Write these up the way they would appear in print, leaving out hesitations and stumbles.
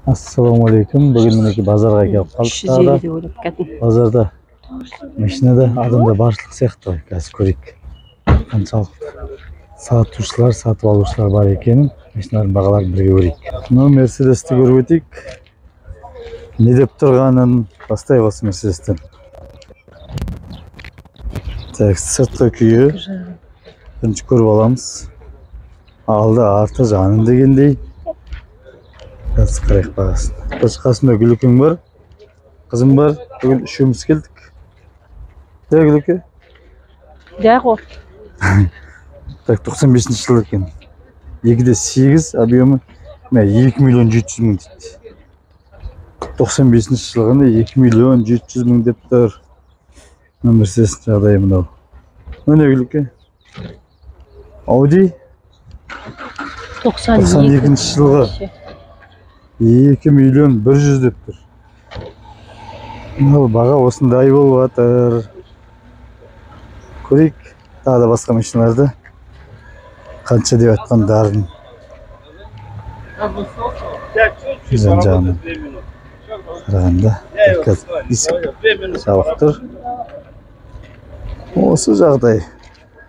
Ассалаумағалейкум. Бүгін мінекей базарға келіп қалдық. 350 деп ойлап кеттім. Базарда машинада адамдар баршылық сияқты ғой. Қазір көрейік, қаншалықты сатушылар, сатып алушылар бар екенін, машиналардың бағаларын бірге көрейік. Мынау Мерседесті көріп өтейік. Не деп тұрғанын бастайық осы Мерседестен. Так, сыртқы күйі бірінші көріп аламыз. Алды, арты, жанын дегендей. Қазір қарайық бағасын. Біз қасымда Гүлекең бар, қызым бар. Бүгін үшеуміз келдік. Де, Гүлеке? Де ғой. Так, 95 жыл екен. 2,8 объемы. Мә, 2 миллион 700 мың дейді. 95 жылғында 2 миллион 700 мың деп тұр. Мерседестің жағдайы мынау. Міне, Гүлеке. Ауди 92 жылғы 2 миллион 100 деп тұр. Мынау баға осындай болып жатыр. Көрейік тағы да басқа машиналарды қанша деп жатқандарын. Жан жағынан қарағанда есік жабық тұр. Осы жағдай.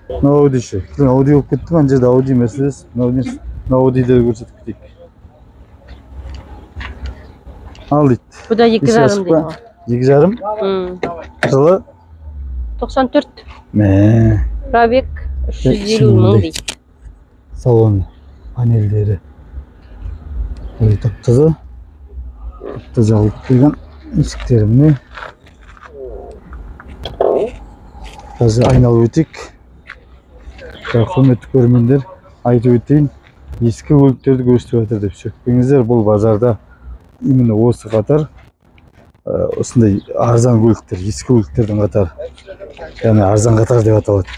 Мынау Ауди ше. Ауди болып кетті ме? Ана жерде Ауди, Мерседес, мынау не? Мынау Аудиді көрсетіп кетейік. Ал дейді. Бұл да 2,5 дейді. 2,5? Жылы? 94. Мә. Пробег 350 мың дейді. Салон панельдері тап-таза. Тап-таза қылып қойған есіктері міне. Қазір айналып өтейік. Құрметті көрермендер, айтып өтейін, ескі көліктерді көрсетіп жатыр деп сөкпеңіздер. Бұл базарда именно осы қатар осындай арзан көліктер, ескі көліктердің қатары, яғни арзан қатар деп аталады.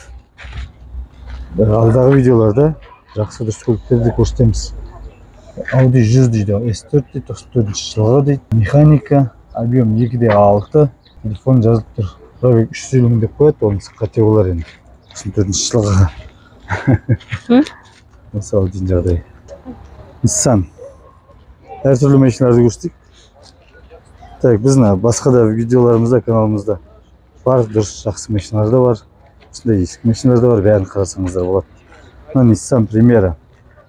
Алдағы видеоларда жақсы дұрыс көліктерді көрсетеміз. Audi 100 дейді, S4 дейді, 94 жылғы дейді, механика, объем 2,6, телефон жазылып тұр. Пробег 350 мың деп қояды, онысы қате болар енді. 94 жылғы. Осы Audи'nin жағдайы. Nissan. Әртүрлі машиналарды көрсеттік. Так, біз басқа да видеоларымызда, каналымызда бар, дұрыс жақсы машиналар да бар. Осындай ескі машиналар да бар, бәрін қарасаңыздар болады. Мына Nissan Primera.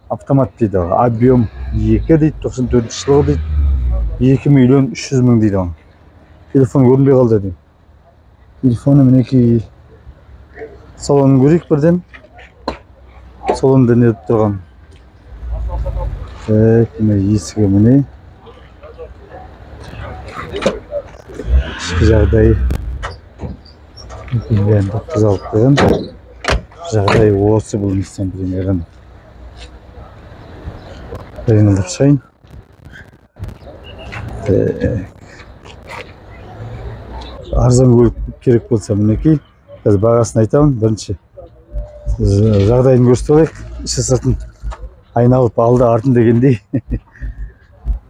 Автомат дейді, объем 2 дейді, 94 жылғы дейді, 2 миллион 300 мың дейді оның. Телефон көрінбей қалды деймін. Телефоны мінекей. Салонын көрейік бірден. Салонда не деп тұрған? Так, міне есігі міне. Ішкі жағдайы бәрін тап-таза алып қойған. Жағдайы осы бұл Nissan Primera'ның. Айналып шығайын. Арзан көлік керек болса мінекей. Қазір бағасын айтамын. Бірінші жағдайын көрсетіп алайық. Іші сыртын айналып алды артын дегендей.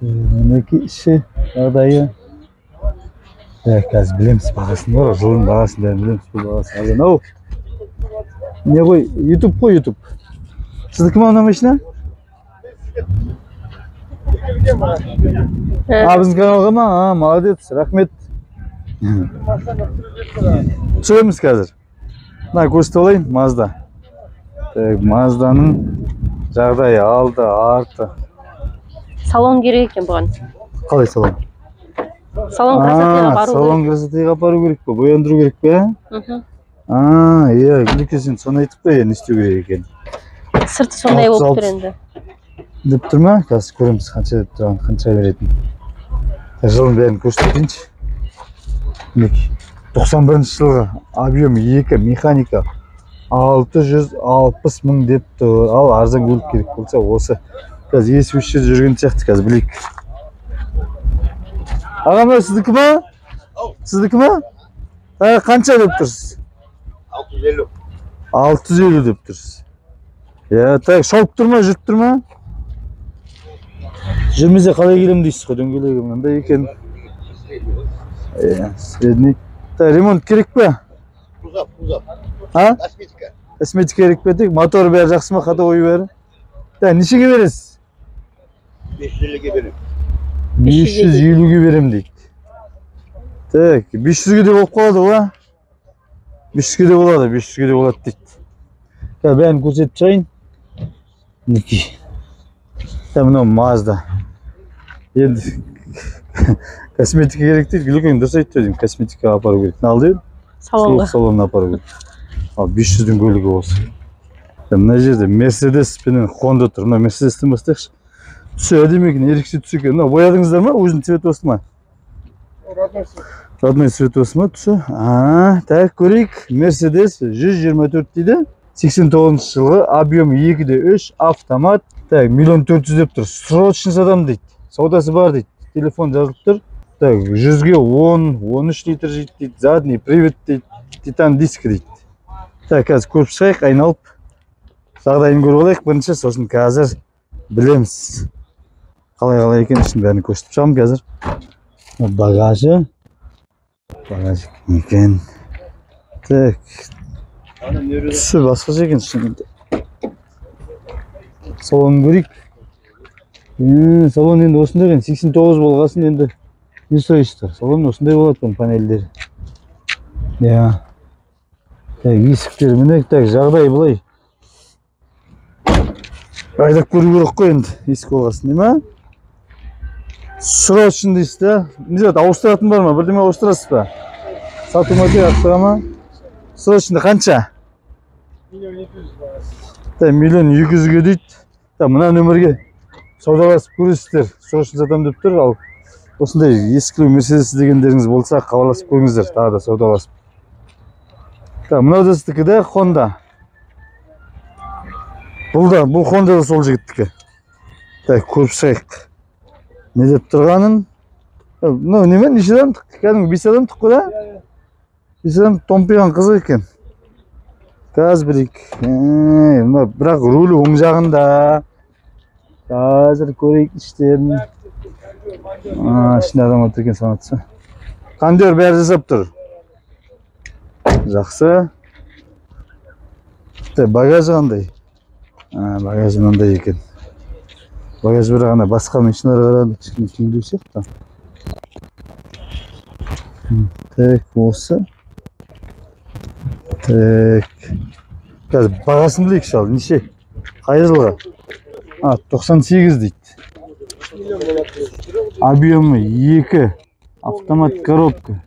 Мінекей іші жағдайы. Қазір білеміз бағасын бар, жылдың бағасын бәрін білеміз. Бұл бағасы арзан. Ау, не ғой, YouTube қой, YouTube. Сіздікі ма мына машина? А, біздің каналға ма? А, молодец, рахмет. Түсіреміз қазір. Мына көрсетіп алайын, Mazda. Так, Mazданың жағдайы алды, арты. Салон керек екен бұған. Қалай салон? Салон красотыға бару керек. Салон красотыға апару керек пе? Бояндыру керек пе? А, иә, Гүлеке, сен соны айтып қой, не істеу керек екен. Сырты сондай болып тұр енді. Деп тұр ма? Қазір көреміз қанша деп тұрғанын, қанша беретінін. Жылын бәрін көрсетіп кетейінші. Мінекей, 91 жылғы, объем 2, механика, 660 мың деп тұр. Ал арзан көлік керек болса осы. Қазір есі осы жерде жүрген сияқты, қазір білейік. Аға, мынау сіздікі ма? Сіздікі ма? Қанша деп тұрсыз? 650. 650 деп тұрсыз. Иә, так, шауып тұр ма, жүріп тұр ма? Жүрмесе қалай келемін дейсіз ғой, дөңгелегі мынандай екен. Иә, средний. Так, ремонт керек пе? Кузов, кузов. А? Косметика. Косметика керек пе тек? Мотор бәрі жақсы ма, ходовой бәрі? Так, нешеге бересіз? 550-ге беремін. 550-ге берем дейді. Так, 500-ге де болып қалады ғой, а? 500-ге де болады, 500-ге де болады дейді. Так, бәрін көрсетіп шығайын. Мінекей. Так, мынау Mazda. Енді косметика керек дейді. Гүлекең дұрыс айтты деймін, косметикаға апару керек. Ал дейді? Салонға. Салонына апару керек. Ал 500-дің көлігі осы. Мына жерде Mercedes пенен Honda тұр. Мына Mercedestен бастайықшы. Түсі әдемі екен, ерекше түс екен. Мына боядыңыздар ма? Өзінің цветі осы ма? Родной цветі осы ма түсі? А, так көрейік. Mercedes 124 дейді. 89 жылғы, объем 2.3, автомат. Так, 1 400 000 деп тұр. Срочно сатамын дейді. Саудасы бар дейді. Телефон жазылып тұр. Так, 100-ге 10, 13 литр жейді дейді. Задний привод дейді. Титан диск дейді. Так, қазір көріп шығайық, айналып. Жағдайын көріп алайық бірінші, сосын қазір білеміз. Қалай-қалай екен, ішін бәрін көрсетіп шығамын қазір. Багажы. Багажы екен. Так. Түсі басқаша екен шынымен де. Салонын көрейік. Салон енді осындай екен, 89 болғасын енді не сұрайсыздар? Салон осындай болады бұның панельдері. Иә. Так, есіктер міне, так, жағдай былай. Айдап көру керек қой енді, есік болғасын, не ма? Срочно дейсіз да? Не зат, ауыстыратын бар ма? Бірдеме ауыстырасыз ба? Сату ма керек, ақшаға ма? Срочно қанша? 1 200 000. Так, 1 200 000-ге дейді. Так, мына нөмірге саудаласып көресіздер. Срочно сатамын деп тұр. Ал осындай ескілеу Мерседес дегендеріңіз болса, хабарласып көріңіздер, тағы да саудаласып. Так, мынау да сіздікі да, Honda. Бұл да, бұл Honda да сол жігіттікі. Так, көріп шығайық. Не деп тұрғанын. Мынау неме, неше адамдық? Кәдімгі 5 адамдық қой да? 5 адам томпиған қызық екен. Қазір білейік. Мына бірақ рулі оң жағында. Қазір көрейік іштерін. Ішінде адам отыр екен санатса. Кондер бәрі жасап тұр. Жақсы. Так, багажы қандай? Багажы мынандай екен. Багаж бірақ ана басқа машиналарға қарағанда кішкене кеңдеу сияқты. Так, осы. Так. Қазір бағасын білейікші ал, неше? Қай жылғы? 98 дейді. Объемы 2, автомат коробка,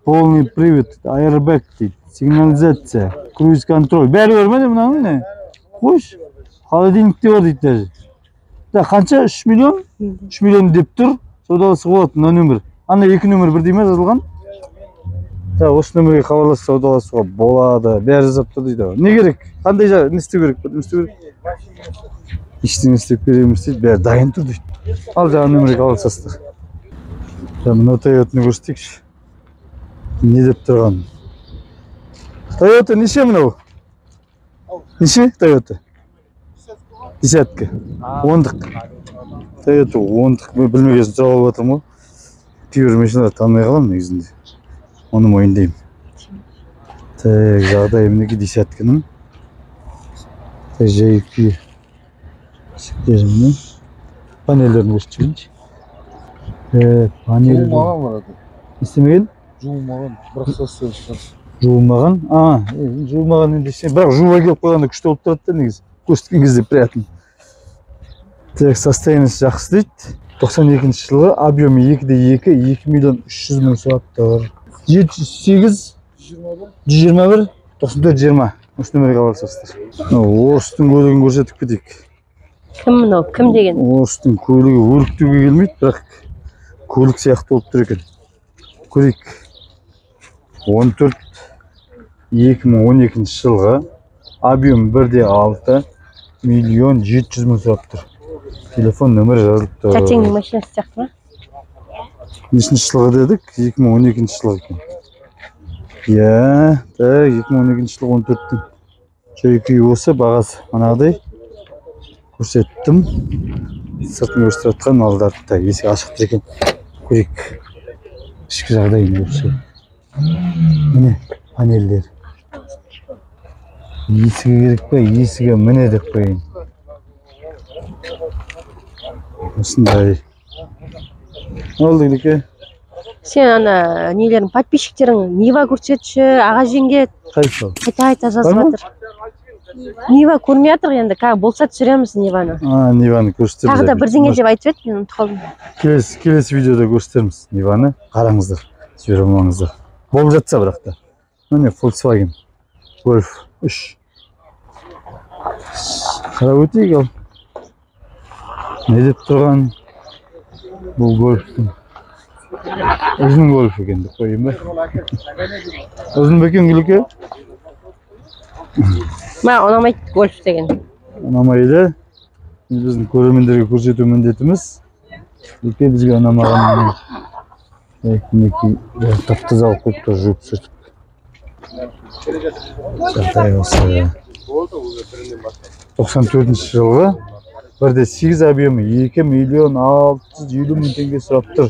полный привод, airbag дейді, сигнализация, круиз контроль. Бәрі бар ма не мынаның не? Қойшы. Холодильник те бар дейді даже. Да, қанша? 3 миллион? 3 миллион деп тұр. Саудаласуға болады мына нөмір. Ана екі нөмір бірдей ме жазылған? Да, осы нөмірге хабарласып саудаласуға болады. Бәрі жасап тұр дейді. Не керек? Қандай не істеу керек? Не істеу керек? Ештеңе істеп береміз дейді. Бәрі дайын тұр дейді. Ал жаңа нөмірге хабарласасыздар. Да, мына Тойотаны көрсетейікші. Не деп тұрған? Тойота неше мынау? Неше Тойота? Десятка. Ондық. Тойота ондық. Мен білмеген соң сұрап алып жатырмын ғой. Кейбір машиналарды танымай қаламын негізінде. Оны мойындаймын. Так, жағдай мінекей десятканың. Так, жай күйі. Есіктері міне. Панельдерін көрсетіп жіберейінші. Так, панель. Жуылмаған бар. Не істемеген? Жуылмаған, бірақ состояние. Жуылмаған. Жуылмаған енді ештеңе. Бірақ жуып әкеліп қойғанда күшті болып тұрады да негізі. Көрсеткен кезде приятно. Так, состояниесі жақсы дейді. 92 жылғы, объемы 2.2, 2 300 000 сұрап тұр. 708 121 94 20. Осы нөмірге хабарласасыздар. Мынау орыстың көлігін көрсетіп кетейік. Кім мынау? Кім деген? Орыстың көлігі өлік деуге келмейді, бірақ көлік сияқты болып тұр екен. Көрейік. 14 2012 жылғы, объем 1.6, 1 700 000 сұрап тұр. Телефон нөмірі жазылып тұр. Тәтеңнің машинасы сияқты ма? Нешінші жылғы дедік? 2012 жылғы екен. Иә, так, 2012 жылғы 14-тің жай күйі осы, бағасы манағыдай көрсеттім. Сыртын көрсетіп жатқан алды артты. Так, есік ашық тұр екен. Көрейік. Ішкі жағдайын көрсек. Міне панельдер. Есігі керек пе? Есігі міне деп қояйын. Осындай. Не болды, Гүлеке? Сен ана нелерің, подписчиктерің Нива көрсетші, аға, жеңге. Қайсы? Қайта қайта жазып Бар ма? жатыр. Нива көрмей жатыр енді, қазір болса түсіреміз Ниваны. А, Ниваны көрсетеміз. Тағы да бірдеңе деп айтып еді, мен ұмытып қалдым. Келесі видеода көрсетерміз Ниваны. Қараңыздар, жібере алмаңыздар. Болып жатса бірақ та. Міне, Volkswagen Golf 3. Қарап өтейік ал. Не деп тұрған бұл Гольфтің? Ұзын Гольф екен деп қояйын ба? Ұзын ба екен, Гүлеке? Маған ұнамайды Гольф деген. Ұнамайды. Енді біздің көрермендерге көрсету міндетіміз. Гүлеке, бізге ұнамаған. Так, мінекей, тап таза алып қойып тұр, жуып сүртіп. Жағдай осы. 94 жылғы, 1,8 объемы, 2 650 000 теңге сұрап тұр.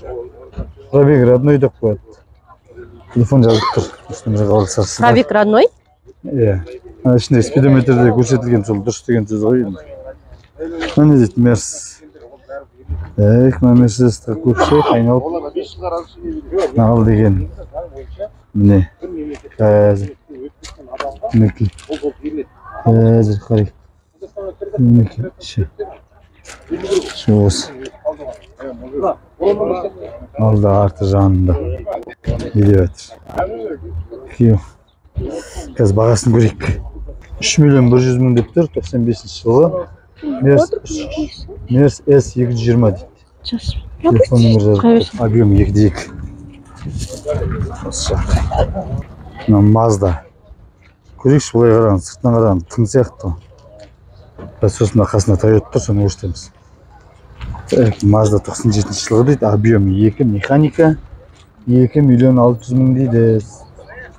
Пробег родной деп қояды. Телефон жазып тұр. Үстімізге хабарласарсыздар. Пробег родной? Иә. Ана ішінде спидометрде көрсетілген, сол дұрыс деген сөз ғой енді. Мына не дейді? Мерс. Так, мына Мерседесті көріп шығайық, айналып. Мынау деген. Міне. Қазір. Мінекей. Қазір қарайық. Мінекей, іші. Іші осы. Алды, арты, жанында. Не деп жатыр? Кио. Қазір бағасын көрейік. 3 100 000 деп тұр, 95 жылғы. Мерс С 220 дейді. Телефон нөмірі жазып тұр. Объем 2,2. Осы жағдай. Мына Мазда. Көрейікші, былай қараған, сыртынан қараған тың сияқты ғой. Қазір сосын мына қасында Тойота тұр, соны көрсетеміз. Так, Мазда 97 жылғы дейді, объем 2, механика, 2 миллион 600 мың дейді.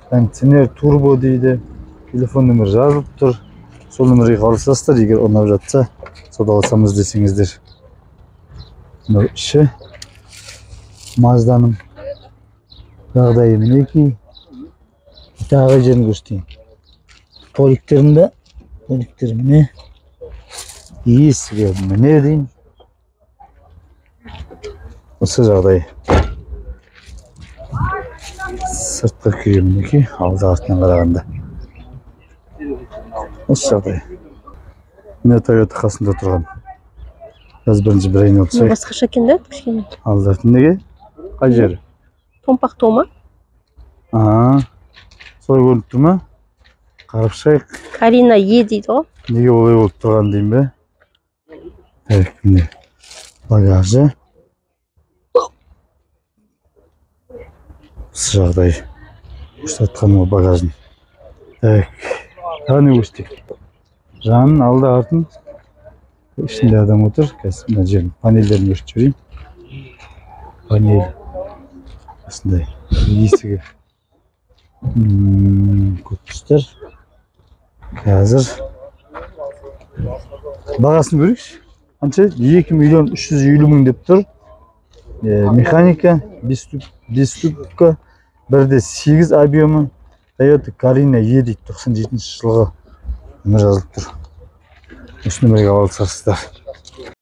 Кондиционер, турбо дейді. Телефон нөмірі жазылып тұр. Сол нөмірге хабарласасыздар, егер ұнап жатса, саудаласамыз десеңіздер. Мынау іші Мазданың, жағдайы мінекей. Тағы жерін көрсетейін. Поликтерінде, поликтер міне. Есігі міне дейін. Осы жағдай. Сыртқы күйі мінекей, алды артынан қарағанда. Осы жағдай. Міне, Тойота қасында тұрған. Қазір бірінші бір айналып Мына шығайық. Басқаша екен да кішкене. Алды артын неге? Қай жері? Томпақтау ма? А, солай көрініп тұр ма? Қарап шығайық. Карина Е дейді ғой. Неге олай болып тұрған деймін бе? Так, міне. Багажы. Осы жағдай. Көрсетіп ғой багажын. Так, тағы не көрсетейік? Жанын, алды, артын. Ішінде адам отыр. Қазір мына жерін, панельдерін көрсетіп жіберейін. Панель. Осындай. Есігі. Көк түстер. Қазір бағасын көрейікші. Қанша? 2 миллион 350 мың деп тұр. Механика, бесступка, 1,8 объемы. Toyota Carina E дейді, 97 жылғы. Нөмір жазылып тұр. Осы нөмірге хабарласасыздар.